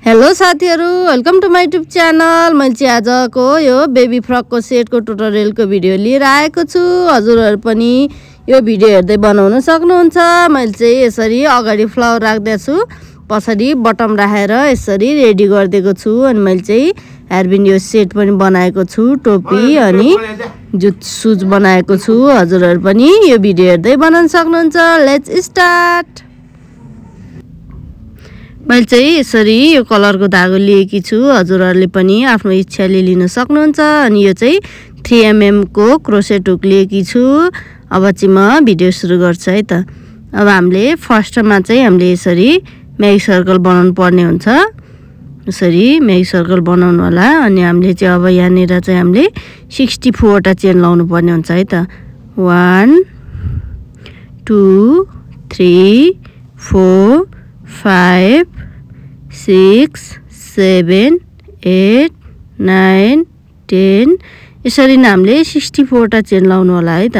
Hello साथीहरु, welcome to my YouTube channel. मैले चाहिँ आजको यो बेबी फ्रकको सेटको ट्युटोरियलको भिडियो लिएर आएको छु। हजुरहरु पनि यो भिडियो हेर्दै बनाउन सक्नुहुन्छ। मैले चाहिँ यसरी अगाडि फ्लावर राख्दै छु, पछाडी बटम राखेर यसरी रेडी गर्दिएको छु। अनि मैले चाहिँ हेयरबिन यो सेट पनि बनाएको छु, टोपी अनि जुट सुज बनाएको छु। हजुरहरु पनि यो भिडियो हेर्दै बनाउन सक्नुहुन्छ। Let's start. मैले चाहिँ यसरी यो कलरको धागो लिएकी छु। हजुरहरुले पनि आफ्नो इच्छाले लिन सक्नुहुन्छ। अनि यो चाहिँ 3mm को क्रोसेट हुक लिएकी छु। अब चाहिँ म भिडियो सुरु गर्छु है त। अब हामीले फर्स्टमा चाहिँ हामीले यसरी म्याजिक सर्कल बनाउनु पर्ने हुन्छ। यसरी म्याजिक सर्कल बनाउनु होला। अनि हामीले चाहिँ अब यहाँनिर चाहिँ हामीले 64 वटा चेन लाउनु पर्ने हुन्छ है त। 1 2 3 4 5 6 7 8 9 10 यसरी नै हामीले 64 वटा चेन लाउनु होला है त।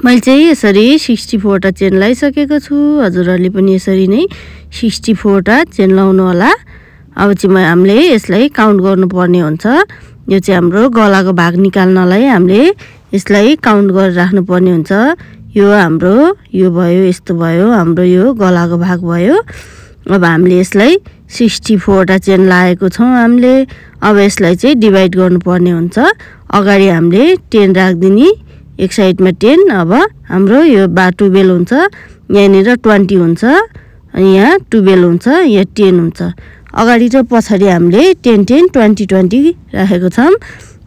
मैले चाहिँ यसरी 64 वटा चेन लाइसकेको छु। हजुरहरुले पनि यसरी नै 64 वटा चेन लाउनु होला। अब चाहिँ हामीले यसलाई काउन्ट गर्नुपर्ने हुन्छ। यो चाहिँ हाम्रो गलाको भाग निकाल्नलाई हामीले यसलाई काउन्ट गरेर राख्नुपर्ने हुन्छ। यो हाम्रो यो भयो, यस्तो भयो, हाम्रो यो गलाको भाग भयो। अब हामीले यसलाई 64 वटा चेन लाएको छौं हामीले। अब यसलाई चाहिँ डिभाइड गर्नुपर्ने हुन्छ। अगाडि हामीले 10 राख्दिने, एक साइडमा 10। अब हाम्रो यो 12 हुन्छ, यहाँनिर 20 हुन्छ, अनि यहाँ 12 हुन्छ, यहाँ 10 हुन्छ। अगाडि र पछाडी हामीले 10 10 20 20 राखेको छौं।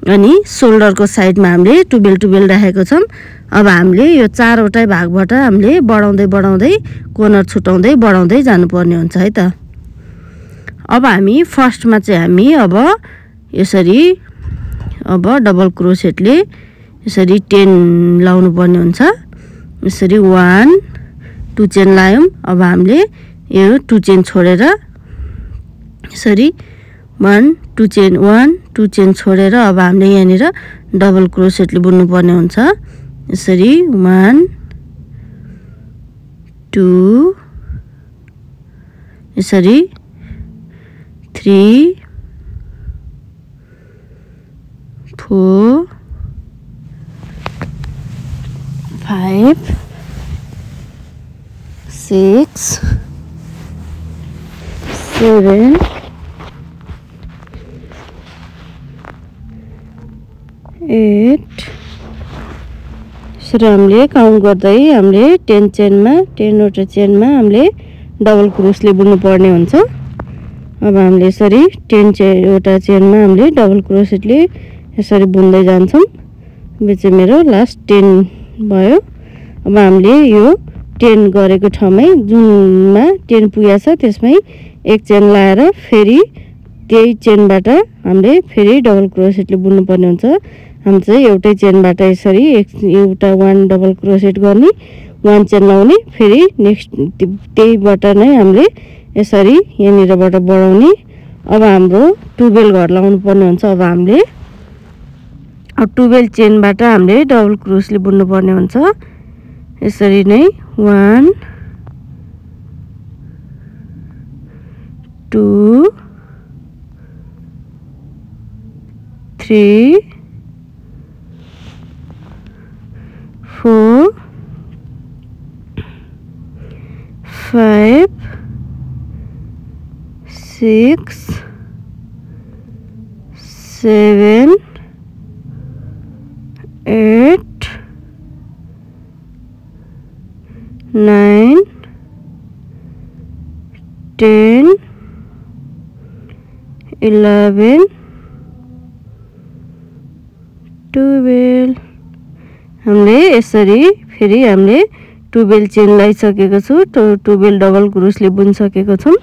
अनि शोल्डरको साइडमा हामीले 12 12 राखेको छौं। अब हामीले यो चारवटा भागबाट हामीले बढाउँदै बढाउँदै कर्नर छुटाउँदै बढाउँदै जानुपर्ने हुन्छ है त। अब हामी फर्स्टमा चाहिँ हामी अब यसरी अब डबल क्रोसेटले यसरी 10 लाउनु पर्ने हुन्छ। यसरी 1 2 चेन लायौं। अब हामीले यो 2 चेन छोडेर यसरी 1 2 चेन 1 2 चेन छोडेर अब हामीले यहाँनिर डबल क्रोसेटले बुन्नु पर्ने हुन्छ। यसरी 1 2 यसरी 3 4 5 6 7 8 यसरी हामीले काउन्ट गर्दै हामीले 10 चेनमा 10 वटा चेनमा हामीले डबल क्रोसले बुन्नु पर्ने हुन्छ। अब हामीले यसरी 10 वटा चेनमा हामीले डबल क्रोसेटले यसरी बुन्दै जान्छौं। यो चाहिँ मेरो लास्ट 10 भयो। अब हामीले यो 10 गरेको ठाउँमै जुनमा 10 पुगेछ त्यसमै एक चेन लाएर फेरि त्यही चेनबाट हामीले फेरि डबल क्रोसेटले बुन्नु पर्ने हुन्छ। हामी चाहिँ एउटै चेनबाट यसरी एउटा 1 डबल क्रोसेट गर्ने, 1 चेन लाउने, फेरि नेक्स्ट त्यहीबाट नै हामीले यसरी यहाँनिरबाट बढाउने। अब हाम्रो 12 घर लाउनु पर्ने हुन्छ। अब हामीले 12 चेनबाट हामीले डबल क्रोसले बुन्नु पर्ने हुन्छ। यसरी नै 1 2 3 4 5 6 7 8 9 10 11 12 हामीले यसरी फेरि हामीले 12 चेन लाइसकेको छु। 12 डबल क्रोसले बुनिसकेको छौं।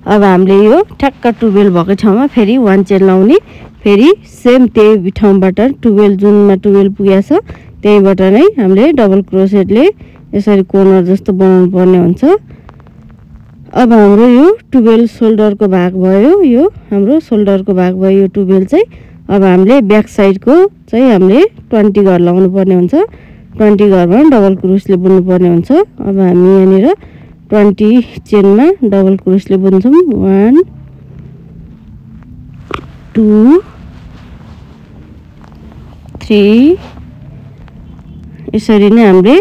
अब हामीले यो ठ्याक्क 12 भएको ठाउँमा फेरि 1 चेन लाउने, फेरि सेम त्यही ठाउँबाट 12 जुनमा 12 पुगेछ त्यहीबाट नै हामीले डबल क्रोसेटले यसरी कर्नर जस्तो बनाउनु पर्ने हुन्छ। अब हाम्रो यो 12 शोल्डरको भाग भयो। यो हाम्रो शोल्डरको भाग भयो यो 12 चाहिँ। अब हामीले ब्याक साइडको चाहिँ हामीले 20 घर लाउनु पर्ने हुन्छ। 20 घरमा डबल क्रोसले बुन्नु पर्ने हुन्छ। अब हामी यहाँनिर 20 चेनमा डबल क्रोसले बुन्छौँ 1 2 3 यसरी नै हामीले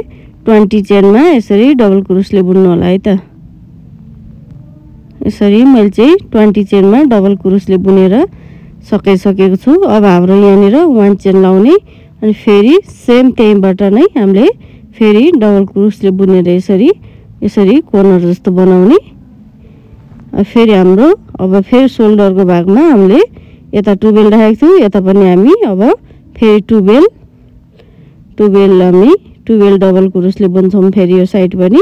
20 चेनमा यसरी डबल क्रोसले बुन्नु होला है त यसरी मैले चाहिँ 20 चेनमा डबल क्रोसले बुनेर सकिसकेको छु अब हाम्रो यहाँनिर 1 चेन लाउने अनि फेरि सेम त्यहीबाट नै हामीले फेरि डबल क्रोसले बुनेर यसरी कर्नर जस्तो बनाउने फेरि हाम्रो अब फेरि शोल्डरको भागमा हामीले यता 2 बेल राखेको थियौँ यता पनि हामी अब फेरि 2 बेल हामी 2 बेल डबल क्रोसले बुन्छौँ फेरि यो साइड पनि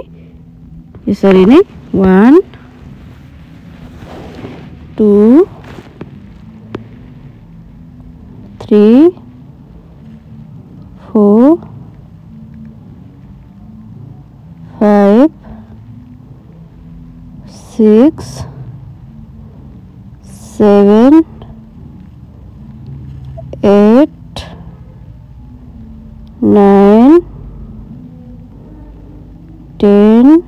यसरी नै 1 2 3 4 5 6 7 8 9 10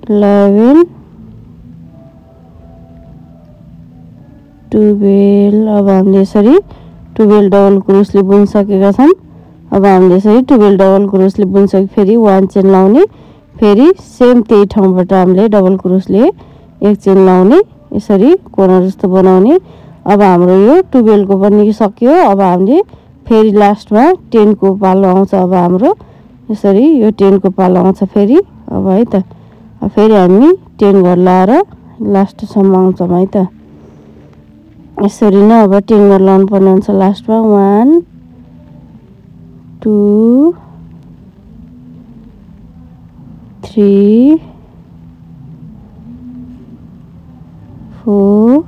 11 12 अब हामीले यसरी 12 डबल क्रोसले बुनिसकेका छौँ अब हामीले यसरी 12 डबल क्रोसले बुनिसके फेरि 1 चेन लाउने फेरि सेम त्यही ठाउँबाट हामीले डबल क्रोसले 1 चेन लाउने यसरी कर्नर जस्तो बनाउने अब हाम्रो यो 12 को पनि सक्यो अब हामीले फेरि लास्टमा 10 को पालो आउँछ अब हाम्रो यसरी यो 10 को पालो आउँछ फेरि अब है त फेरि हामी 10 घर लाएर लास्टसम्म आउँछौँ है त यसरी नै अब 10 घर लाउनु पर्ने हुन्छ लास्टमा 1 2 3 4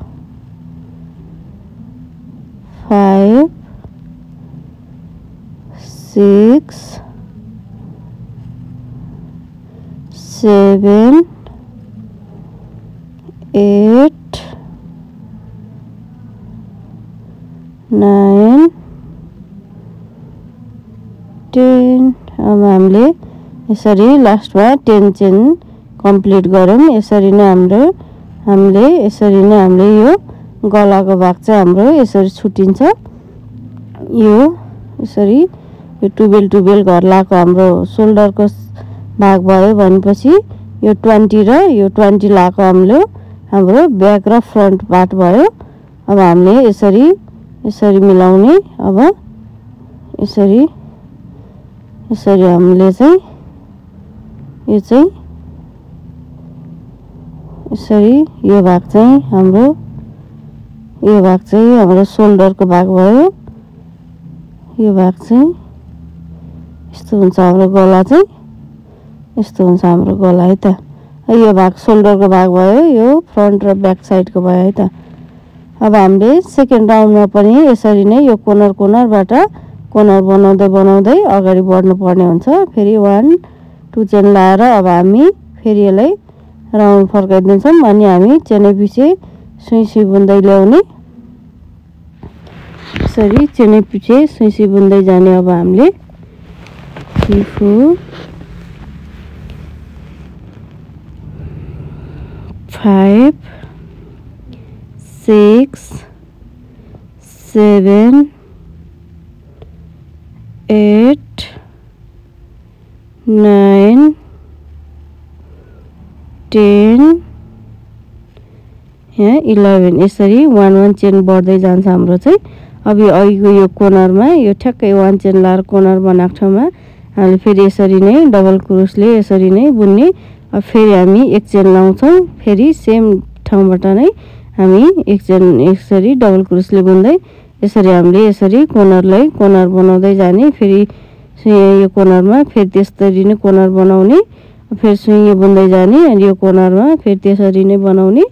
5 6 7 8 9 10 अब हामीले यसरी लास्टमा 10 चेन कम्प्लिट गरौँ यसरी नै हामीले यो गलाको भाग चाहिँ हाम्रो यसरी छुटिन्छ यो यसरी यो 12 घर लाको हाम्रो शोल्डरको भाग भयो भनेपछि यो 20 र यो 20 लाको हाम्रो ब्याक र फ्रन्ट पार्ट भयो अब हामीले यसरी मिलाउने अब यसरी हामीले चाहिँ यो चाहिँ यसरी यो भाग चाहिँ हाम्रो शोल्डरको भाग भयो यो भाग चाहिँ यस्तो हुन्छ हाम्रो गला चाहिँ यस्तो हुन्छ हाम्रो गला है त यो भाग शोल्डरको भाग भयो यो फ्रन्ट र ब्याक साइडको भयो है त अब हामीले सेकेन्ड राउन्डमा पनि यसरी नै यो कर्नरबाट कर्नर बनाउँदै अगाडि बढ्नु पर्ने हुन्छ फेरि 1 2 चेन लाएर अब हामी फेरि यसलाई राउन्ड फर्काइदिन्छौँ अनि हामी चेनै पछि सुई बुन्दै ल्याउने यसरी चेनै पछि सुई बुन्दै जाने अब हामीले 3 4 5 6 7 8 9 10 यहाँ 11 यसरी 1 चेन बढ्दै जान्छ हाम्रो चाहिँ अब यो अघिको यो कर्नरमा यो ठ्याक्कै 1 चेन लाएर कर्नर बनाएको ठाउँमा हामीले फेरि यसरी नै डबल क्रोसले यसरी नै बुन्ने अब फेरि हामी 1 चेन लाउँछौँ फेरि सेम ठाउँबाट नै हामी 1 चेन यसरी डबल क्रोसले बुन्दै यसरी हामीले यसरी कर्नर बनाउँदै जाने फेरि यो कर्नरमा फेरि त्यसरी नै कर्नर बनाउने फेरि सुई बुन्दै जाने अनि यो कर्नरमा फेरि त्यसरी नै बनाउने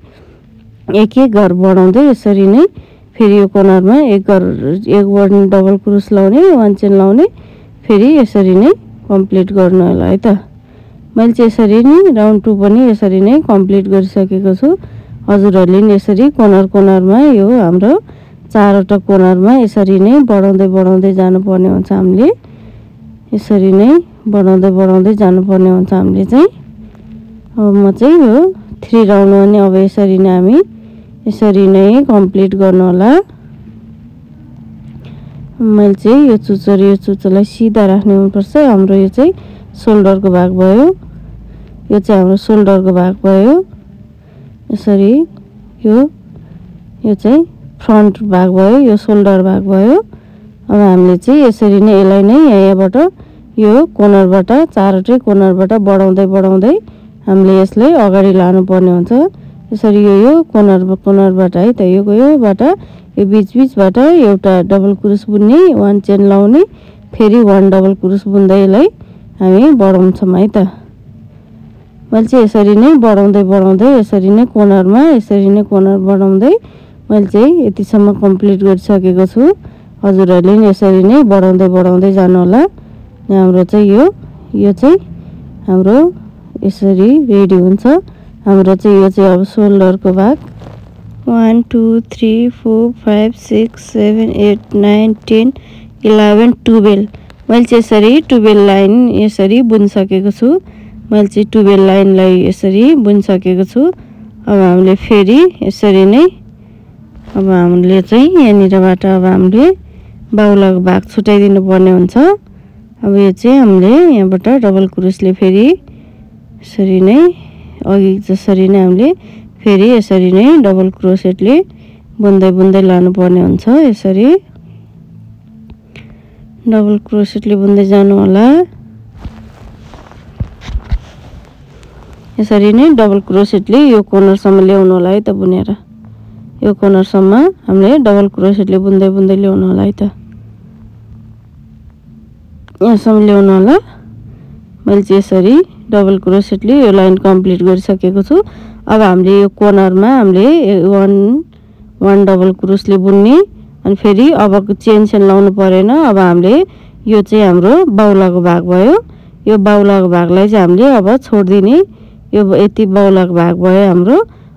एक घर बढाउँदै यसरी नै फेरि यो कर्नरमा एक डबल क्रोस लाउने 1 चेन लाउने फेरि यसरी नै कम्प्लिट गर्नु होला है त मैले चाहिँ यसरी नै राउन्ड 2 पनि यसरी नै कम्प्लिट गरिसकेको छु हजुरहरूले नि यसरी कर्नरमा यो हाम्रो 4 वटा कर्नरमा यसरी नै बढाउँदै जानुपर्ने हुन्छ हामीले यसरी नै बढाउँदै बढाउँदै जानुपर्ने हुन्छ हामीले चाहिँ। अब म चाहिँ यो 3 राउन्ड पनि अब यसरी नै हामी यसरी नै कम्प्लिट गर्नु होला। मैले चाहिँ यो चुच्चोलाई सिधा राख्ने हुनुपर्छ। हाम्रो यो चाहिँ सोल्डरको भाग भयो। यो चाहिँ हाम्रो सोल्डरको भाग भयो। यसरी यो चाहिँ फ्रन्ट भाग भयो, यो सोल्डर भाग भयो। अब हामीले चाहिँ यसरी नै यसलाई नै यहाँबाट यो कर्नरबाट चारवटै कर्नरबाट बढाउँदै बढाउँदै हामीले यसलाई अगाडि लानुपर्ने हुन्छ। यसरी यो कर्नरबाट है त योबाट यो बीचबाट एउटा डबल क्रोस बुन्ने, 1 चेन लाउने, फेरि 1 डबल क्रोस बुन्दै यसलाई हामी बढाउँछौँ है त। मैले चाहिँ यसरी नै बढाउँदै बढाउँदै यसरी नै कर्नरमा यसरी नै कर्नर बढाउँदै मैले चाहिँ यतिसम्म कम्प्लिट गरिसकेको छु। हजुरहरूले नि यसरी नै बढाउँदै बढाउँदै जानु होला। हाम्रो चाहिँ यो चाहिँ हाम्रो यसरी रेडी हुन्छ। हाम्रो चाहिँ यो चाहिँ अब सोल्डरको भाग 1 2 3 4 5 6 7 8 9 10 11 12 मैले चाहिँ यसरी 12 लाइन यसरी बुनिसकेको छु। मैले चाहिँ 12 लाइनलाई यसरी बुनिसकेको छु। अब हामीले फेरि यसरी नै अब हामीले चाहिँ यहाँनिरबाट अब हामीले बाहुलाको भाग छुटाइदिनु पर्ने हुन्छ। अब यो चाहिँ हामीले यहाँबाट डबल क्रोसले फेरि यसरी नै अघि जसरी नै हामीले फेरि यसरी नै डबल क्रोसेटले बुन्दै बुन्दै लानुपर्ने हुन्छ। यसरी डबल क्रोसेटले बुन्दै जानु होला। यसरी नै डबल क्रोसेटले यो कर्नरसम्म ल्याउनु होला है त बुनेर। यो कर्नरसम्म हामीले डबल क्रोसेटले बुन्दै बुन्दै ल्याउनु होला है त। यहाँसम्म ल्याउनु होला। मैले चाहिँ यसरी डबल क्रोसेटले यो लाइन कम्प्लिट गरिसकेको छु। अब हामीले यो कर्नरमा हामीले 1 डबल क्रोसले बुन्ने अनि फेरि अब चेन लाउनु परेन। अब हामीले यो चाहिँ हाम्रो बाहुलाको भाग भयो। यो बाहुलाको भागलाई चाहिँ हामीले अब छोडिदिने। यो यति बाहुलाको भाग भयो हाम्रो।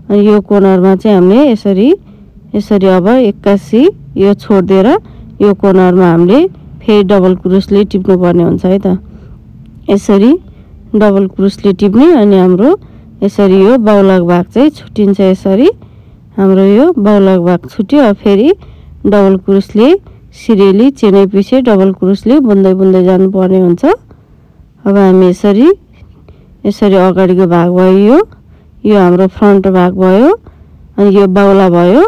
अनि यो कर्नरमा चाहिँ हामीले यसरी अब 81 यो छोडिदिएर यो कर्नरमा हामीले फेरि डबल क्रोसले टिप्नु पर्ने हुन्छ है त। यसरी डबल क्रोसले टिप्ने अनि हाम्रो यसरी यो बाहुलाको भाग चाहिँ छुट्टिन्छ। यसरी हाम्रो यो बाहुलाको भाग छुट्यो। अब फेरि डबल क्रोसले सिरियली चेनै पछि डबल क्रोसले बुन्दै बुन्दै जानुपर्ने हुन्छ। अब हामी यसरी अगाडिको भाग भयो। यो हाम्रो फ्रन्ट भाग भयो अनि यो बाहुला भयो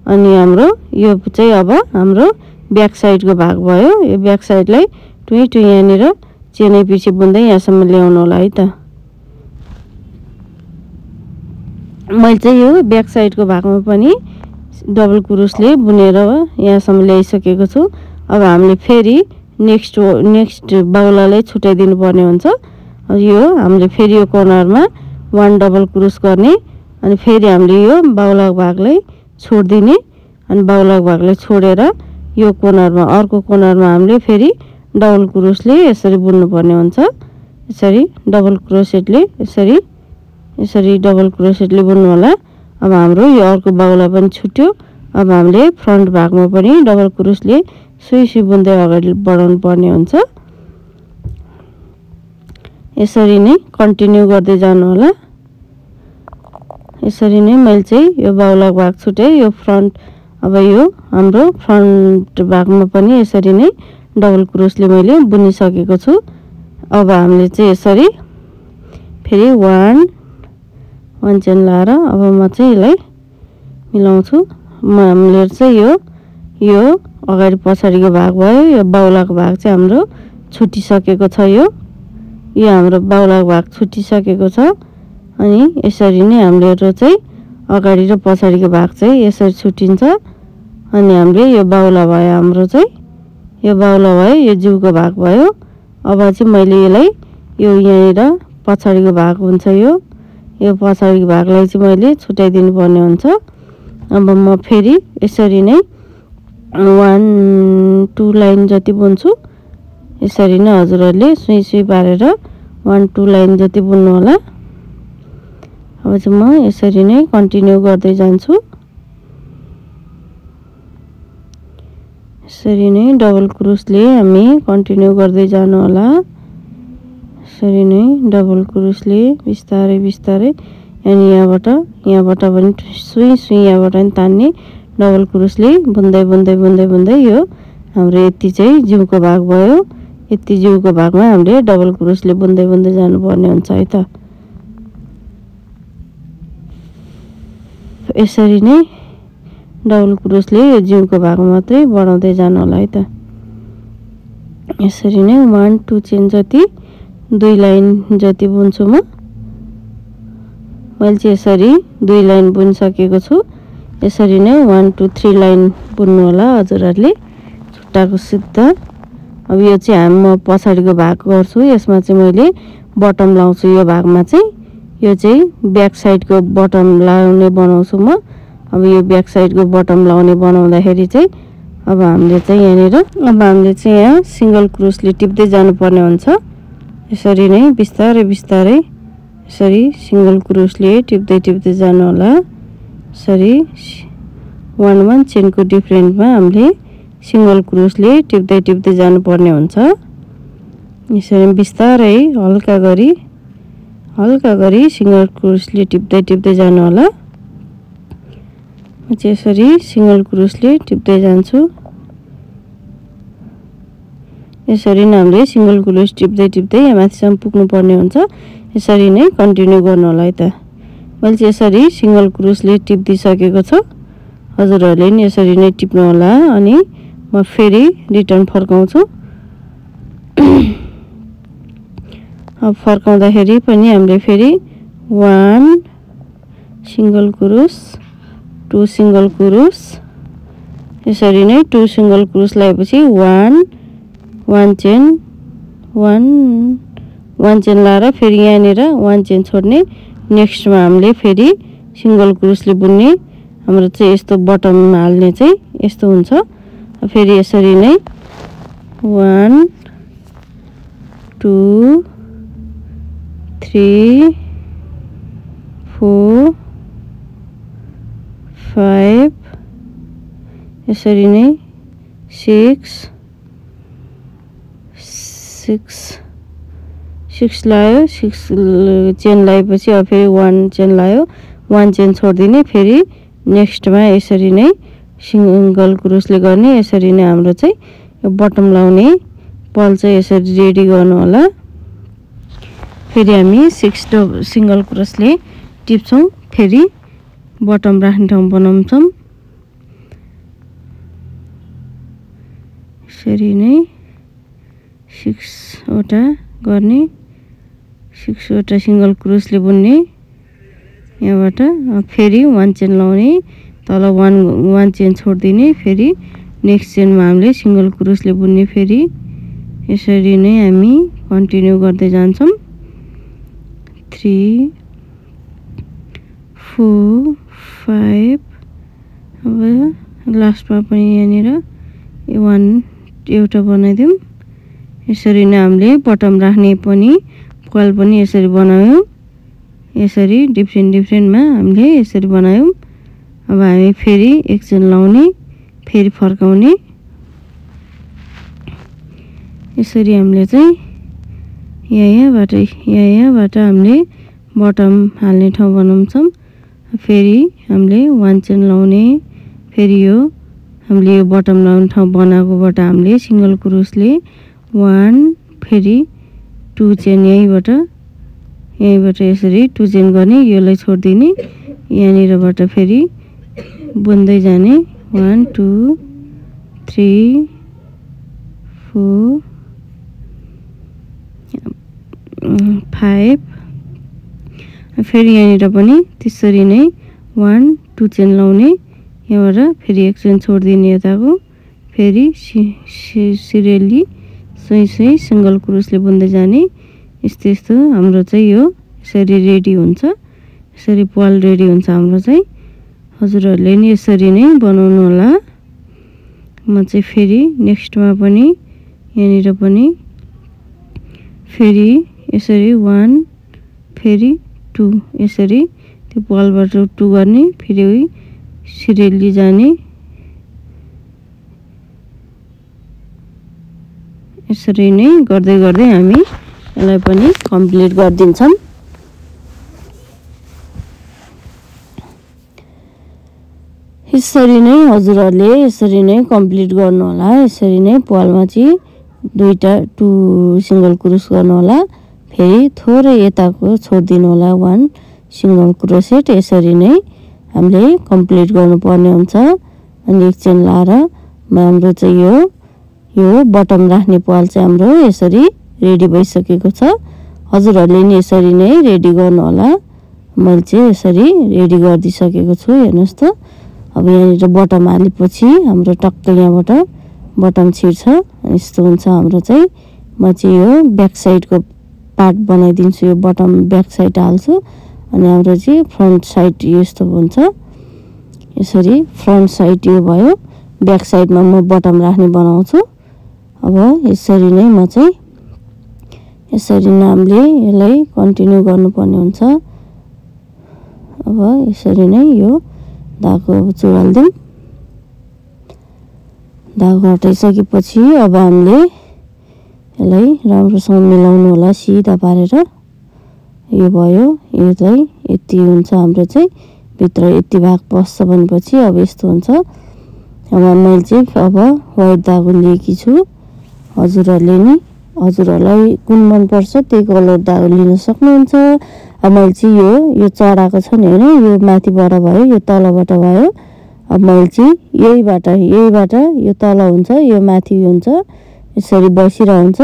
अनि हाम्रो यो चाहिँ अब हाम्रो ब्याक साइडको भाग भयो। यो ब्याक साइडलाई टुई यहाँनिर चेनै पछि बुन्दै यहाँसम्म ल्याउनु होला है त। मैले चाहिँ यो ब्याक साइडको भागमा पनि डबल क्रोसले बुनेर यहाँसम्म ल्याइसकेको छु। अब हामीले फेरि नेक्स्ट बाहुलालाई छुटाइदिनु पर्ने हुन्छ। यो हामीले फेरि यो कर्नरमा 1 डबल क्रोस गर्ने अनि फेरि हामीले यो बाहुलाको भागलाई छोडिदिने अनि बाहुलाको भागलाई छोडेर यो कर्नरमा अर्को कर्नरमा हामीले फेरि डबल क्रोसले यसरी बुन्नुपर्ने हुन्छ। यसरी डबल क्रोसेटले यसरी डबल क्रोसेटले बुन्नु होला। अब हाम्रो यो अर्को बाहुला पनि छुट्यो। अब हामीले फ्रन्ट भागमा पनि डबल क्रोसले सुई बुन्दै अगाडि बढाउनु पर्ने हुन्छ। यसरी नै कन्टिन्यू गर्दै जानु होला। यसरी नै मैले चाहिँ यो बाहुलाको भाग छुटाएँ। यो फ्रन्ट अब यो हाम्रो फ्रन्ट भागमा पनि यसरी नै डबल क्रोसले मैले बुनिसकेको छु। अब हामीले चाहिँ यसरी फेरि 1 चेन लाएर अब म चाहिँ यसलाई मिलाउँछु। हामीले चाहिँ यो अगाडि पछाडिको भाग भयो। यो बाहुलाको भाग चाहिँ हाम्रो छुटिसकेको छ। यो हाम्रो बाहुलाको भाग छुटिसकेको छ। अनि यसरी नै हाम्रो चाहिँ अगाडि र पछाडिको भाग चाहिँ यसरी छुटिन्छ। अनि हामीले यो बाहुला भयो हाम्रो चाहिँ यो बाहुला भयो। यो जिउको भाग भयो। अब चाहिँ मैले यसलाई यो यहाँनिर पछाडिको भाग हुन्छ। यो पछाडिको भागलाई चाहिँ मैले छुटाइदिनु पर्ने हुन्छ। अब म फेरि यसरी नै 1 2 लाइन जति बुन्छु। यसरी नै हजुरहरूले सुई पारेर 1 2 लाइन जति बुन्नु होला। अब चाहिँ म यसरी नै कन्टिन्यू गर्दै जान्छु। यसरी नै डबल क्रोसले हामी कन्टिन्यू गर्दै जानु होला। यसरी नै डबल क्रोसले बिस्तारै बिस्तारै अनि यहाँबाट पनि सुई यहाँबाट पनि तान्ने डबल क्रोसले बुन्दै बुन्दै बुन्दै बुन्दै यो हाम्रो यति चाहिँ जिउको भाग भयो। यति जिउको भागमा हामीले डबल क्रोसले बुन्दै बुन्दै जानुपर्ने हुन्छ है त। यसरी नै डबल क्रोसले यो जिउको भाग मात्रै बढाउँदै जानु होला है त। यसरी नै 1 2 चेन जति 2 लाइन जति बुन्छु म। मैले चाहिँ यसरी 2 लाइन बुनिसकेको छु। यसरी नै 1 2 3 लाइन बुन्नु होला हजुरहरूले छुट्टाको सिधा। अब यो चाहिँ म पछाडिको भाग गर्छु। यसमा चाहिँ मैले बटम लाउँछु। यो भागमा चाहिँ यो चाहिँ ब्याक साइडको बटम लाउने बनाउँछु म। अब यो ब्याक साइडको बटम लाउने बनाउँदाखेरि चाहिँ अब हामीले चाहिँ यहाँ सिंगल क्रोसले टिप्दै जानुपर्ने हुन्छ। यसरी नै बिस्तारै बिस्तारै यसरी सिंगल क्रोसले टिप्दै जानु होला। यसरी 1 चेनको डिफरेन्टमा हामीले सिंगल क्रोसले टिप्दै जानुपर्ने हुन्छ। यसरी बिस्तारै हल्का गरी सिंगल क्रोसले टिप्दै जानु होला। म चाहिँ यसरी सिंगल क्रोसले टिप्दै जान्छु। यसरी नै हामीले सिंगल क्रोस टिप्दै यहाँ माथिसम्म पुग्नु पर्ने हुन्छ। यसरी नै कन्टिन्यू गर्नु होला है त। मैले चाहिँ यसरी सिंगल क्रोसले टिप्दिसकेको छु। हजुरहरूले नि यसरी नै टिप्नु होला। अनि म फेरि रिटर्न फर्काउँछु। अब फर्काउँदाखेरि पनि हामीले फेरि 1 सिंगल क्रोस 2 सिंगल क्रोस यसरी नै 2 सिंगल क्रोस लगाएपछि 1 चेन 1 चेन लाएर फेरि यहाँनिर 1 चेन छोड्ने। नेक्स्टमा हामीले फेरि सिंगल क्रोसले बुन्ने। हाम्रो चाहिँ यस्तो बटम हाल्ने चाहिँ यस्तो हुन्छ। फेरि यसरी नै 1 2 3 4 5 यसरी नै 6 लायो। 6 चेन लगाएपछि अब फेरि 1 चेन लायो। 1 चेन छोडिदिने। फेरि नेक्स्टमा यसरी नै सिंगल क्रोसले गर्ने। यसरी नै हाम्रो चाहिँ यो बटम लाउने पल चाहिँ यसरी रेडी गर्नु होला। फेरि हामी 6 सिंगल क्रोसले टिप्छौँ। फेरि बटम राख्ने ठाउँ बनाउँछौँ। यसरी नै 6 वटा गर्ने। 6 वटा सिंगल क्रोसले बुन्ने। यहाँबाट फेरि 1 चेन लाउने। तल 1 चेन छोडिदिने। फेरि नेक्स्ट चेनमा हामीले सिंगल क्रोसले बुन्ने। फेरि यसरी नै हामी कन्टिन्यू गर्दै जान्छौँ। 3 4 5 अब लास्टमा पनि यहाँनिर 1 एउटा बनाइदिउँ। यसरी नै हामीले बटम राख्ने पनि कल पनि यसरी बनायौँ। यसरी डिफ्रेन्टमा हामीले यसरी बनायौँ। अब हामी फेरि एक चेन लाउने। फेरि फर्काउने। यसरी हामीले चाहिँ यहाँबाट हामीले बटम हाल्ने ठाउँ बनाउँछौँ। फेरि हामीले 1 चेन लाउने। फेरि यो हामीले यो बटम लाउने ठाउँ बनाएकोबाट हामीले सिंगल क्रोसले 1 फेरि 2 चेन यहीँबाट यसरी 2 चेन गर्ने। योलाई छोडिदिने। यहाँनिरबाट फेरि बुन्दै जाने। 1 2 3 4 5 फेरि यहाँनिर पनि त्यसरी नै 1 2 चेन लाउने। यहाँबाट फेरि एक चेन छोडिदिने यताको। फेरि सिरियली सुई सिंगल क्रोसले बुन्दै जाने। यस्तो हाम्रो चाहिँ यो यसरी रेडी हुन्छ। यसरी पल रेडी हुन्छ हाम्रो चाहिँ। हजुरहरूले नि यसरी नै बनाउनु होला। म चाहिँ फेरि नेक्स्टमा पनि यहाँनिर पनि फेरि यसरी 1 फेरि 2 यसरी त्यो पलबाट 2 गर्ने। फेरि सिरियली जाने। यसरी नै गर्दै गर्दै हामी यसलाई पनि कम्प्लिट गर्दिन्छौं। यसरी नै हजुरहरुले यसरी नै कम्प्लिट गर्नु होला। यसरी नै पालमा चाहिँ दुईटा 2 सिंगल क्रोस गर्नु होला। फेरि थोरै यताको छोड्दिनु होला 1 सिंगल क्रोसेट। यसरी नै हामीले कम्प्लिट गर्नुपर्ने हुन्छ। अनि एक चेन लाएर हाम्रो चाहिँ यो बटम राख्ने पाल चाहिँ हाम्रो यसरी रेडी भइसकेको छ। हजुरहरुले नि यसरी नै रेडी गर्नु होला। मैले चाहिँ यसरी रेडी गरिदिसकेको छु। हेर्नुस् त अब यहाँ बटम हालेपछि हाम्रो टक्क यहाँबाट बटम छिर्छ। यस्तो हुन्छ हाम्रो चाहिँ। म चाहिँ यो ब्याक साइडको पार्ट बनाइदिन्छु। यो बटम ब्याक साइड हाल्छु अनि हाम्रो चाहिँ फ्रन्ट साइड यस्तो हुन्छ। यसरी फ्रन्ट साइड यो भयो। ब्याक साइडमा म बटम राख्ने बनाउँछु। अब यसरी नै म चाहिँ यसरी नामले यसलाई कन्टिन्यू गर्नुपर्ने हुन्छ। अब यसरी नै यो धागो चुडाल्दिउँ। धागो हटाइसकेपछि अब हामीले यसलाई राम्रोसँग मिलाउनु होला सिधा पारेर। यो भयो। यसलाई यति हुन्छ हाम्रो चाहिँ भित्र यति भाग पस्छ भनेपछि अब यस्तो हुन्छ। अब मैले चाहिँ अब व्हाइट धागो लिएकी छु। हजुरहरुलाई कुन मन पर्छ त्यही कलर धागो लिन सक्नुहुन्छ। अब मैले चाहिँ यो चढाएको छ नि हैन, यो माथिबाट भयो, यो तलबाट भयो। अब मैले चाहिँ यहीबाट यो तल हुन्छ, यो माथि हुन्छ, यसरी बसिरा हुन्छ।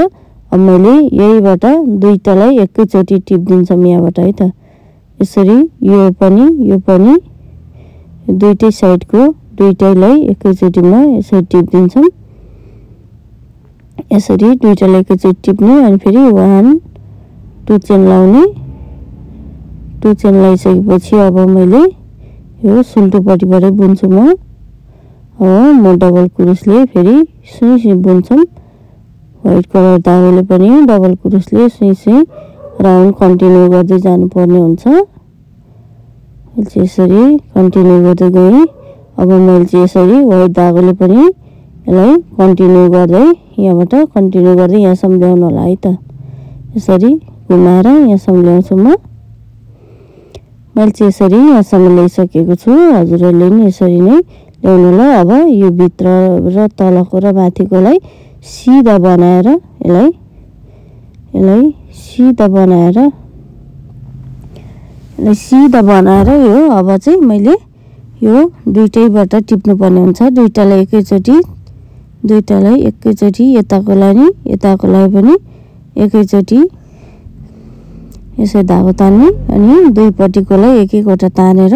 अब मैले यहीबाट दुईटालाई एकैचोटी टिप्दिन्छम यहाँबाट है त। यसरी यो पनि दुईटै साइडको दुईटैलाई एकैचोटीमा यसरी टिप्दिन्छम। यसरी दुईटालाई एकैचोटी टिप्ने अनि फेरि 1 2 चेन लाउने। 2 चेन लगाइसकेपछि अब मैले यो सुल्टोपट्टिबाटै बुन्छु म। अब म डबल क्रोसले फेरि सुई बुन्छम। व्हाइट कलर धागोले पनि डबल क्रोसले सुई राउन्ड कन्टिन्यू गर्दै जानुपर्ने हुन्छ। यसरी कन्टिन्यू गर्दै गएँ। अब मैले चाहिँ यसरी व्हाइट धागोले पनि यसलाई कन्टिन्यू गर्दै यहाँबाट कन्टिन्यू गर्दै यहाँसम्म ल्याउनु होला है त। यसरी घुमाएर यहाँसम्म ल्याउँछु म। मैले चाहिँ यसरी यहाँसम्म ल्याइसकेको छु। हजुरहरुले नि यसरी नै ल्याउनु होला। अब यो भित्र र तलको र माथिकोलाई सिधा बनाएर यसलाई सिधा बनाएर यो अब चाहिँ मैले यो दुईटैबाट टिप्नु पर्ने हुन्छ। दुईटालाई एकैचोटी यताकोलाई पनि एकैचोटी यसरी धागो तान्ने अनि दुईपट्टिकोलाई एक-एकवटा तानेर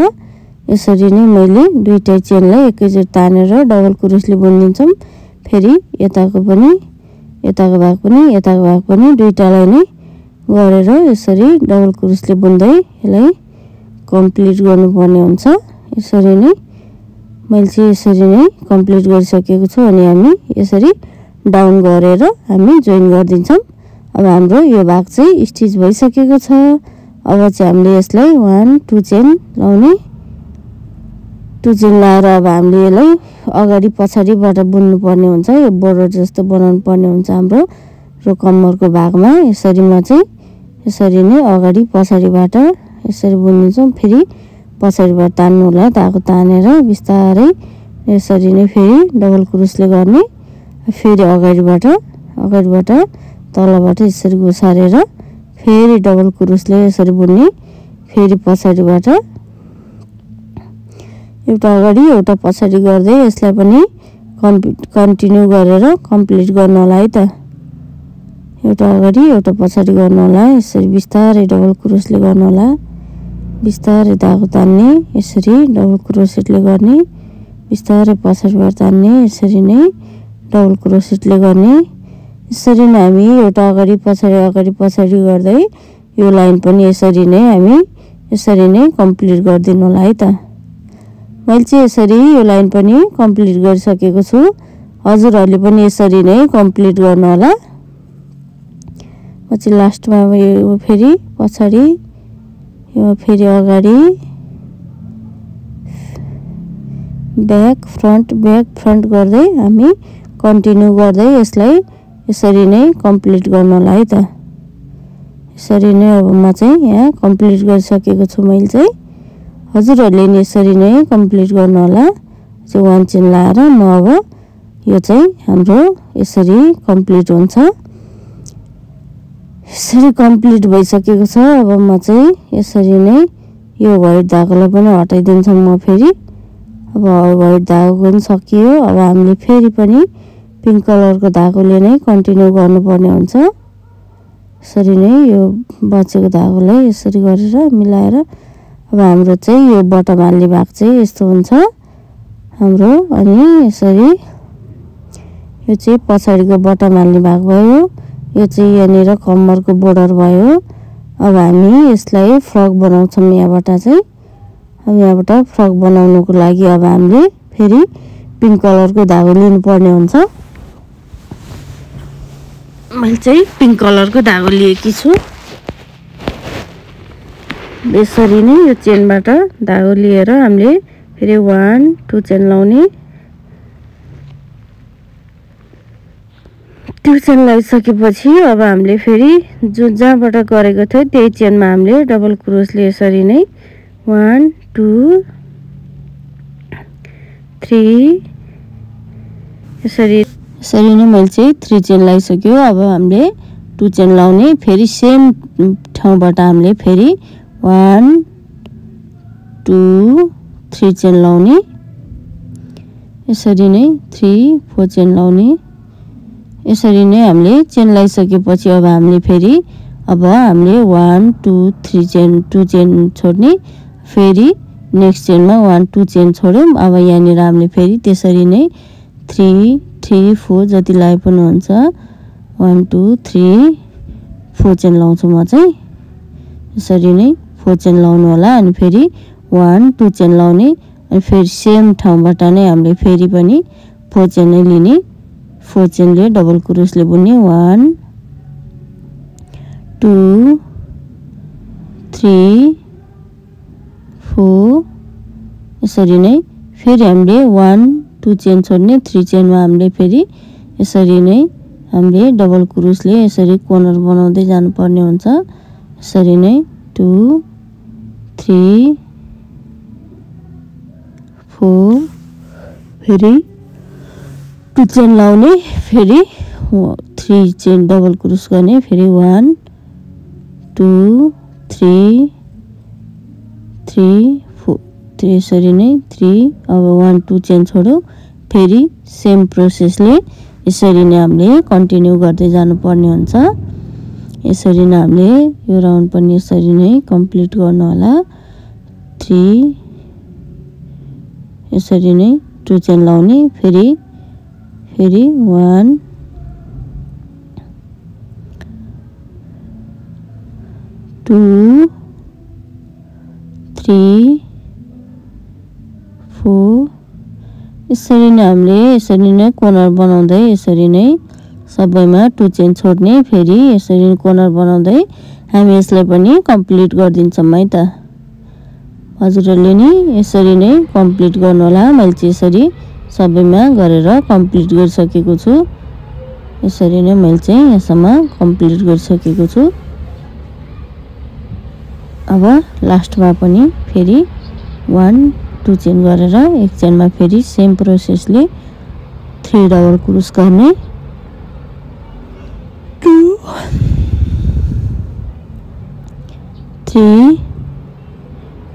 यसरी नै मैले दुईटै चेनलाई एकैचोटी तानेर डबल क्रोसले बुनिदिन्छम। फेरि यताको भाग पनि दुईटालाई नै गरेर यसरी डबल क्रोसले बुन्दै यसलाई कम्प्लिट गर्नुपर्ने हुन्छ। यसरी नै मैले चाहिँ यसरी नै कम्प्लिट गरिसकेको छु। अनि हामी यसरी डाउन गरेर हामी जोइन गर्दिन्छौं। अब हाम्रो यो भाग चाहिँ स्टिच भइसकेको छ। अब चाहिँ हामीले यसलाई 1 2 चेन लाउने। 2 चेन लाएर अब हामीले यसलाई अगाडि पछाडिबाट बुन्नु पर्ने हुन्छ। यो बोर्डर जस्तो बनाउनु पर्ने हुन्छ हाम्रो र कम्मरको भागमा। यसरी म चाहिँ यसरी नै अगाडि पछाडिबाट यसरी बुनिदिन्छौँ। फेरि पछाडिबाट तान्नु होला। धागो तानेर बिस्तारै यसरी नै फेरि डबल क्रोसले गर्ने। फेरि अगाडिबाट तलबाट यसरी घुसारेर फेरि डबल क्रोसले यसरी बुन्ने। फेरि पछाडिबाट एउटा अगाडि एउटा पछाडि गर्दै यसलाई पनि कन्टिन्यू गरेर कम्प्लिट गर्नु होला है त। एउटा अगाडि एउटा पछाडि गर्नु होला। यसरी बिस्तारै डबल क्रोसले गर्नु होला। बिस्तारै धागो तान्ने, यसरी डबल क्रोसेटले गर्ने। बिस्तारै पछाडिबाट तान्ने, यसरी नै डबल क्रोसेटले गर्ने। यसरी नै हामी एउटा अगाडि पछाडि गर्दै यो लाइन पनि यसरी नै हामी यसरी नै कम्प्लिट गर्दिनु होला है त। मैले चाहिँ यसरी यो लाइन पनि कम्प्लिट गरिसकेको छु। हजुरहरुले पनि यसरी नै कम्प्लिट गर्नु होला। पछि लास्टमा यो फेरि पछाडि, यो फेरि अगाडि, ब्याक फ्रन्ट गर्दै हामी कन्टिन्यू गर्दै यसलाई यसरी नै कम्प्लिट गर्नु होला है त। यसरी नै अब म चाहिँ यहाँ कम्प्लिट गरिसकेको छु मैले चाहिँ। हजुरहरूले नि यसरी नै कम्प्लिट गर्नु होला। चाहिँ 1 चेन लाएर म अब यो चाहिँ हाम्रो यसरी कम्प्लिट हुन्छ। यसरी कम्प्लिट भइसकेको छ। अब म चाहिँ यसरी नै यो व्हाइट धागोलाई पनि हटाइदिन्छु म फेरि। अब व्हाइट धागो पनि सकियो। अब हामीले फेरि पनि पिंक कलरको धागोले नै कन्टिन्यू गर्नुपर्ने हुन्छ। यसरी नै यो बचेको धागोलाई यसरी गरेर मिलाएर अब हाम्रो चाहिँ यो बटम हाल्ने भाग चाहिँ यस्तो हुन्छ हाम्रो। अनि यसरी यो चाहिँ पछाडीको बटम हाल्ने भाग भयो। यो चाहिँ यहाँनिर कम्मरको बोर्डर भयो। अब हामी यसलाई फ्रक बनाउँछौँ यहाँबाट चाहिँ। अब यहाँबाट फ्रक बनाउनुको लागि अब हामीले फेरि पिंक कलरको धागो लिनुपर्ने हुन्छ। मैले चाहिँ पिंक कलरको धागो लिएकी छु। यसरी नै यो चेनबाट धागो लिएर हामीले फेरि 1 2 चेन लाउने। 2 चेन लगाइसकेपछि अब हामीले फेरि जहाँबाट गरेको थियो त्यही चेनमा हामीले डबल क्रोसले यसरी नै 1 2 3 यसरी नै मैले चाहिँ 3 चेन लगाइसक्यो। अब हामीले 2 चेन लाउने। फेरि सेम ठाउँबाट हामीले फेरि 1 2 3 चेन लाउने। यसरी नै 3 4 चेन लाउने। यसरी नै हामीले चेन लगाइसकेपछि अब हामीले फेरि अब हामीले 1 2 3 चेन 2 चेन छोड्ने। फेरि नेक्स्ट चेनमा 1 2 चेन छोड्यौं। अब यहाँनिर हामीले फेरि त्यसरी नै 3 3 4 जति लाए पनि हुन्छ। 1 2 3 4 चेन लाउँछु म चाहिँ। यसरी नै 4 चेन लाउनु होला। अनि फेरि 1 2 चेन लाउने। अनि फेरि सेम ठाउँबाट नै हामीले फेरि पनि 4 चेन नै लिने। 4 चेनले डबल क्रोसले बुन्ने। 1 2 3 4 यसरी नै फेरि हामीले 1 2 चेन छोड्ने। 3 चेनमा हामीले फेरि यसरी नै हामीले डबल क्रोसले यसरी कर्नर बनाउँदै जानुपर्ने हुन्छ। यसरी नै 2 3 4 फेरि 2 चेन लाउने। फेरि 3 चेन डबल क्रोस गर्ने। फेरि 1 2 3 3 4 यसरी नै 3 अब 1 2 चेन छोड्यो। फेरि सेम प्रोसेसले यसरी नै हामीले कन्टिन्यू गर्दै जानुपर्ने हुन्छ। यसरी नै हामीले यो राउन्ड पनि यसरी नै कम्प्लिट गर्नु होला। 3 यसरी नै 2 चेन लाउने। फेरि 1 2 3 4 यसरी नै हामीले यसरी नै कर्नर बनाउँदै यसरी नै सबैमा 2 चेन छोड्ने। फेरि यसरी नै कर्नर बनाउँदै हामी यसलाई पनि कम्प्लिट गरिदिन्छौँ है त। हजुरहरूले नि यसरी नै कम्प्लिट गर्नु होला। मैले चाहिँ यसरी सबैमा गरेर कम्प्लिट गरिसकेको छु। यसरी नै मैले चाहिँ यहाँसम्म कम्प्लिट गरिसकेको छु। अब लास्टमा पनि फेरि 1 2 चेन गरेर एक चेनमा फेरि सेम प्रोसेसले 3 डबल क्रोस गर्ने। 2 3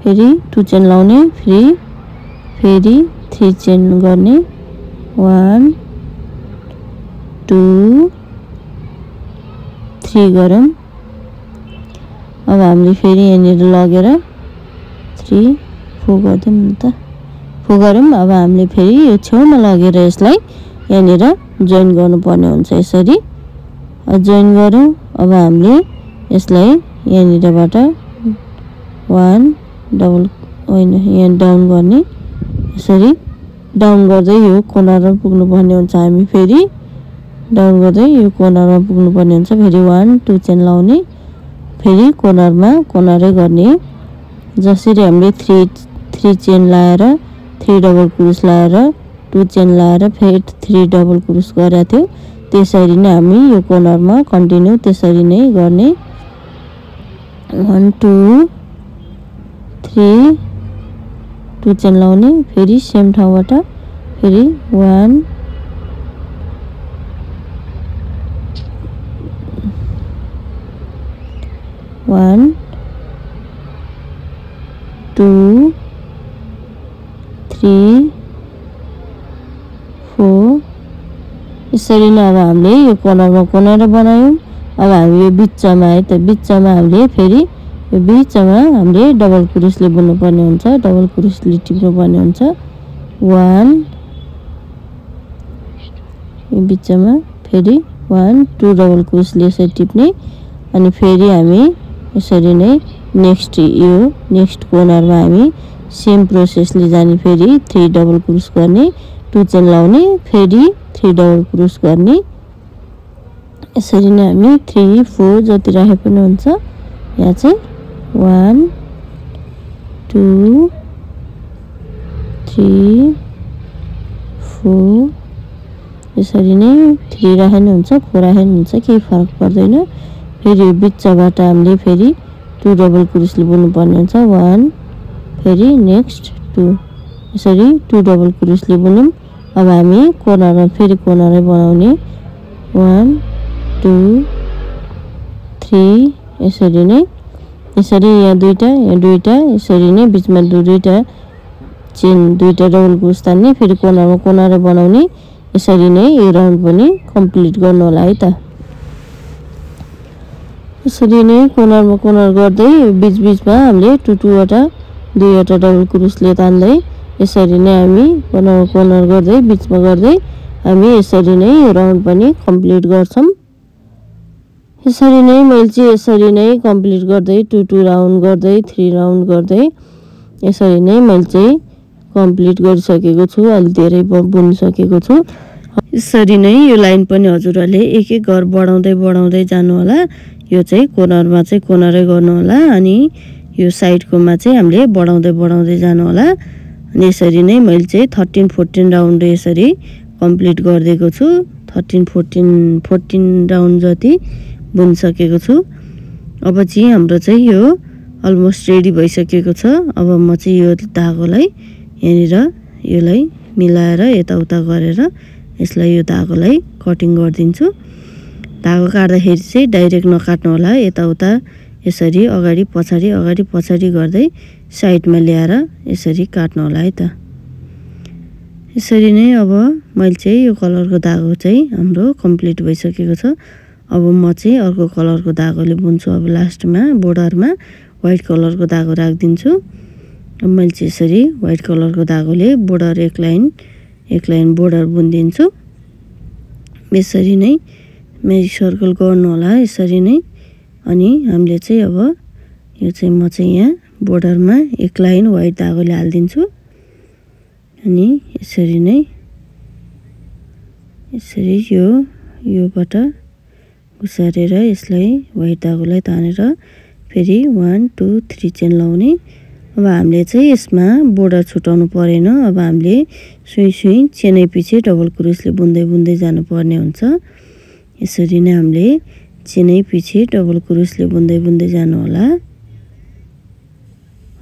फेरि 2 चेन लाउने। फेरि 3 चेन गर्ने। 1 2 3 गरौँ। अब हामीले फेरि यहाँनिर लगेर 3 4 गर्दैम नि त। 4 गरौँ। अब हामीले फेरि यो छेउमा लगेर यसलाई यहाँनिर जोइन गर्नुपर्ने हुन्छ। यसरी जोइन गरौँ। अब हामीले यसलाई यहाँनिरबाट 1 डबल होइन यहाँ डाउन गर्ने। यसरी डाउन गर्दै यो कर्नरमा पुग्नुपर्ने हुन्छ। हामी फेरि डाउन गर्दै यो कर्नरमा पुग्नुपर्ने हुन्छ। फेरि 1 2 चेन लाउने। फेरि कर्नरै गर्ने। जसरी हामीले 3 चेन लाएर 3 डबल क्रोस लाएर 2 चेन लाएर फेरि 3 डबल क्रोस गरेको थियो त्यसरी नै हामी यो कर्नरमा कन्टिन्यू त्यसरी नै गर्ने 1 2 3 2 चेन लाउने फेरि सेम ठाउँबाट फेरि 1 1 2 3 4 यसरी नै अब हामीले यो कर्नरमा कोनेर बनायौं। अब हामी यो बिचमा है त बिचमा हामीले फेरि यो बिचमा हामीले डबल क्रोसले बुन्नु पर्ने हुन्छ, डबल क्रोसले टिप्नु पर्ने हुन्छ। 1 यो बिचमा फेरि 1 2 डबल क्रोसले यसरी टिप्ने अनि फेरि हामी यसरी नै नेक्स्ट कर्नरमा हामी सेम प्रोसेसले जाने फेरि 3 डबल क्रोस गर्ने 2 चेन लाउने फेरि 3 डबल क्रोस गर्ने यसरी नै हामी 3 4 जति राखे पनि हुन्छ। यहाँ चाहिँ 1 2 3 4 यसरी नै 3 राखे नि हुन्छ 4 राखे नि हुन्छ, केही फरक पर्दैन। फेरि यो बिचबाट हामीले फेरि 2 डबल क्रोसले बुन्नु पर्ने हुन्छ। 1 फेरि नेक्स्ट 2 यसरी 2 डबल क्रोसले बुन्यौं। अब हामी कर्नरमा फेरि कर्नरै बनाउने 1 2 3 यसरी नै यसरी यहाँ दुईटा यसरी नै बिचमा दुईटा चेन दुईटा डबल क्रोस तान्ने फेरि कर्नरमा कर्नरै बनाउने यसरी नै यो राउन्ड पनि कम्प्लिट गर्नु होला है त। यसरी नै कर्नरमा कर्नर गर्दै बीचमा हामीले दुईवटा डबल क्रोसले तान्दै यसरी नै हामी कर्नर गर्दै बीचमा गर्दै हामी यसरी नै यो राउन्ड पनि कम्प्लिट गर्छौं। यसरी नै मैले चाहिँ यसरी नै कम्प्लिट गर्दै 2 राउन्ड गर्दै 3 राउन्ड गर्दै यसरी नै मैले चाहिँ कम्प्लिट गरिसकेको छु। अलि धेरै बुनिसकेको छु। यसरी नै यो लाइन पनि हजुरहरुले एक एक घर बढाउँदै जानु होला। यो चाहिँ कर्नरमा चाहिँ कर्नरै गर्नु होला अनि यो साइडकोमा चाहिँ हामीले बढाउँदै जानु होला। अनि यसरी नै मैले चाहिँ 13 14 राउन्ड यसरी कम्प्लिट गर्दिएको छु। 13 14 राउन्ड जति बुनिसकेको छु। अब चाहिँ हाम्रो चाहिँ यो अलमोस्ट रेडी भइसकेको छ। अब म चाहिँ यो धागोलाई यहाँनिर यसलाई मिलाएर यताउता गरेर यसलाई यो धागोलाई कटिङ गर्दिन्छु। धागो काट्दाखेरि चाहिँ डाइरेक्ट नकाट्नु होला, यताउता यसरी अगाडि पछाडी गर्दै साइडमा ल्याएर यसरी काट्नु होला है त। यसरी नै अब मैले चाहिँ यो कलरको धागो चाहिँ हाम्रो कम्प्लिट भइसकेको छ। अब म चाहिँ अर्को कलरको धागोले बुन्छु। अब लास्टमा बोर्डरमा व्हाइट कलरको धागो राख्दिन्छु। अब मैले चाहिँ यसरी व्हाइट कलरको धागोले बोर्डर एक लाइन बोर्डर बुनिदिन्छु। यसरी नै मेरी सर्कल गर्नु होला यसरी नै। अनि हामीले चाहिँ अब यो चाहिँ म चाहिँ यहाँ बोर्डरमा एक लाइन व्हाइट धागोले हाल्दिन्छु। अनि यसरी नै यसरी योबाट घुसारेर यसलाई व्हाइट धागोलाई तानेर फेरि 1 2 3 चेन लाउने। अब हामीले चाहिँ यसमा बोर्डर छुटाउनु परेन। अब हामीले सुई चेनै पछि डबल क्रोसले बुन्दै जानु पर्ने हुन्छ। यसरी नै हामीले चेनै पछि डबल क्रोसले बुन्दै जानु होला।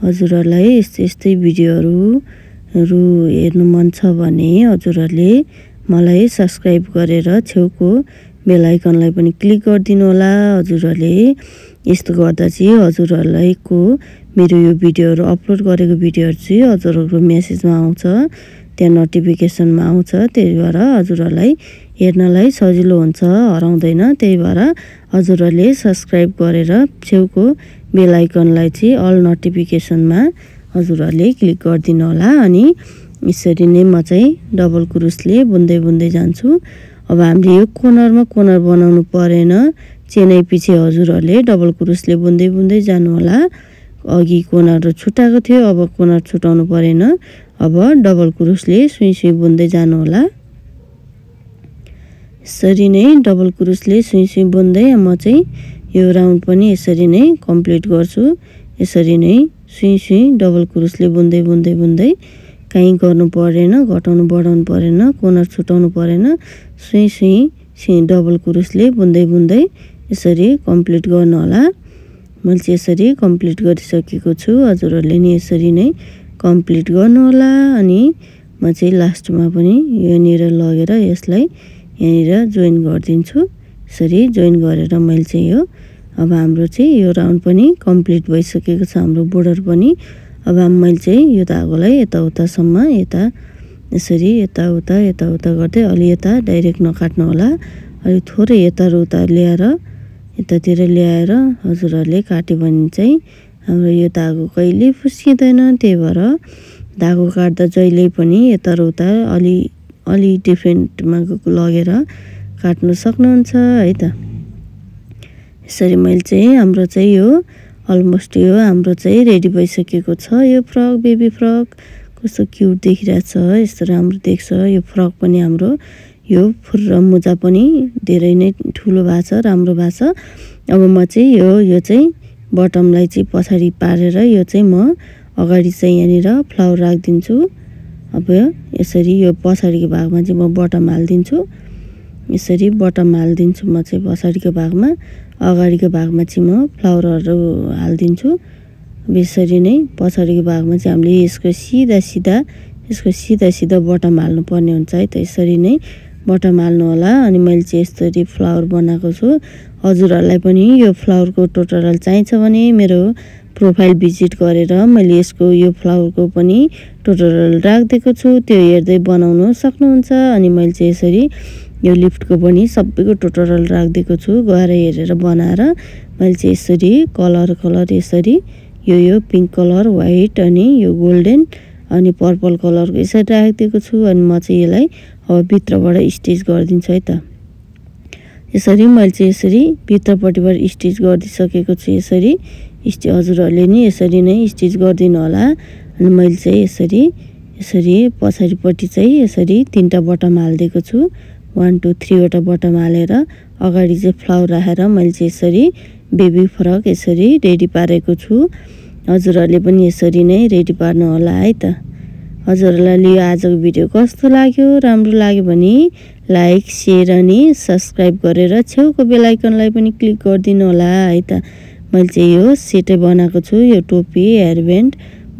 हजुरहरुलाई यस्तै भिडियोहरू हेर्नु मन छ भने हजुरहरुले मलाई सब्स्क्राइब गरेर छेउको बेल आइकनलाई पनि क्लिक गरिदिनु होला। हजुरहरुले यस्तो गर्दा चाहिँ हजुरहरुलाईको मेरो यो भिडियोहरू अपलोड गरेको भिडियोहरू चाहिँ हजुरहरुको मेसेजमा आउँछ, त्यहाँ नोटिफिकेसनमा आउँछ। त्यही भएर हजुरहरुलाई हेर्नलाई सजिलो हुन्छ, हराउँदैन। त्यही भएर हजुरहरुले सब्स्क्राइब गरेर छेउको बेल आइकनलाई चाहिँ अल नोटिफिकेसनमा हजुरहरुले क्लिक गरिदिनु होला। अनि यसरी नै म चाहिँ डबल क्रोसले बुन्दै जान्छु। अब हामीले यो कर्नरमा कर्नर बनाउनु परेन, चेनै पछि हजुरहरुले डबल क्रोसले बुन्दै जानु होला। अघि कर्नर छुटाएको थियो, अब कर्नर छुटाउनु परेन। अब डबल क्रोसले सुई बुन्दै जानु होला। यसरी नै डबल क्रोसले सुई बुन्दै म चाहिँ यो राउन्ड पनि यसरी नै कम्प्लिट गर्छु। यसरी नै सुई डबल क्रोसले बुन्दै कहीँ गर्नु परेन, घटाउनु बढाउनु परेन, कर्नर छुटाउनु परेन। सुई डबल क्रोसले बुन्दै बुन्दै यसरी कम्प्लिट गर्नु होला। मैले चाहिँ यसरी कम्प्लिट गरिसकेको छु। हजुरहरूले नि यसरी नै कम्प्लिट गर्नु होला। अनि म चाहिँ लास्टमा पनि यहाँनिर लगेर यसलाई यहाँनिर जोइन गरिदिन्छु। यसरी जोइन गरेर मैले चाहिँ यो अब हाम्रो चाहिँ यो राउन्ड पनि कम्प्लिट भइसकेको छ, हाम्रो बोर्डर पनि। अब मैले चाहिँ यो धागोलाई यताउतासम्म यता यसरी यताउता गर्दै अलि यता डाइरेक्ट नकाट्नु होला। अलि थोरै यता र उता ल्याएर यतातिर ल्याएर हजुरहरूले काट्यो भने चाहिँ हाम्रो यो धागो कहिले फुस्किँदैन। त्यही भएर धागो काट्दा जहिले पनि यता र उता अलि डिफ्रेन्टमा लगेर काट्नु सक्नुहुन्छ है त। यसरी मैले चाहिँ हाम्रो चाहिँ यो अलमोस्ट यो हाम्रो चाहिँ रेडी भइसकेको छ। यो फ्रक, बेबी फ्रक कस्तो क्युट देखिरहेछ, यस्तो राम्रो देख्छ। यो फ्रक पनि हाम्रो यो फुर र मुजा पनि धेरै नै ठुलो भएको छ, राम्रो भएको छ। अब म चाहिँ यो चाहिँ बटमलाई चाहिँ पछाडि पारेर यो चाहिँ म अगाडि चाहिँ यहाँनिर फ्लावर राखिदिन्छु। अब यसरी यो पछाडिको भागमा चाहिँ म बटम हालिदिन्छु। यसरी बटम हालिदिन्छु म चाहिँ पछाडिको भागमा। अगाडिको भागमा चाहिँ म फ्लावरहरू हालिदिन्छु। यसरी नै पछाडिको भागमा चाहिँ हामीले यसको सिधा बटम हाल्नुपर्ने हुन्छ है त। यसरी नै बटम हाल्नु होला। अनि मैले चाहिँ यसरी फ्लावर बनाएको छु। हजुरहरूलाई पनि यो फ्लावरको ट्युटोरियल चाहिन्छ भने मेरो प्रोफाइल भिजिट गरेर मैले यसको यो फ्लावरको पनि ट्युटोरियल राखिदिएको छु, त्यो हेर्दै बनाउनु सक्नुहुन्छ। अनि मैले चाहिँ यसरी यो लिफ्टको पनि सबैको ट्युटोरियल राखिदिएको छु, गएर हेरेर बनाएर मैले चाहिँ यसरी कलर यसरी यो पिङ्क कलर, व्हाइट अनि यो गोल्डन अनि पर्पल कलरको यसरी राखिदिएको छु। अनि म चाहिँ यसलाई अब भित्रबाट स्टिच गरिदिन्छु है त। यसरी मैले चाहिँ यसरी भित्रपट्टिबाट स्टिच गरिदिइसकेको छु। यसरी हजुरहरूले नि यसरी नै स्टिच गरिदिनु होला। अनि मैले चाहिँ यसरी पछाडिपट्टि चाहिँ यसरी 3टा बटम हालिदिएको छु। 1 2 3 वटा बटम हालेर अगाडि चाहिँ फ्लावर राखेर मैले चाहिँ यसरी बेबी फ्रक यसरी रेडी पारेको छु। हजुरहरूले पनि यसरी नै रेडी पार्नु होला है त। हजुरहरूलाई यो आजको भिडियो कस्तो लाग्यो, राम्रो लाग्यो भने लाइक, सेयर अनि सब्सक्राइब गरेर छेउको बेल आइकनलाई पनि क्लिक गरिदिनु होला है त। मैले चाहिँ यो सेटै बनाएको छु, यो टोपी हेयरब्यान्ड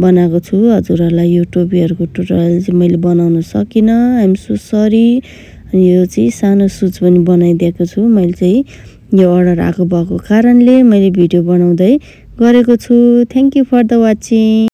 बनाएको छु। हजुरहरूलाई यो टोपीहरूको ट्युटोरियल चाहिँ मैले बनाउन सकिनँ, आइएम सो सरी। अनि यो चाहिँ सानो सुज पनि बनाइदिएको छु। मैले चाहिँ यो अर्डर आएको भएको कारणले मैले भिडियो बनाउँदै गरेको छु। Thank you for the watching.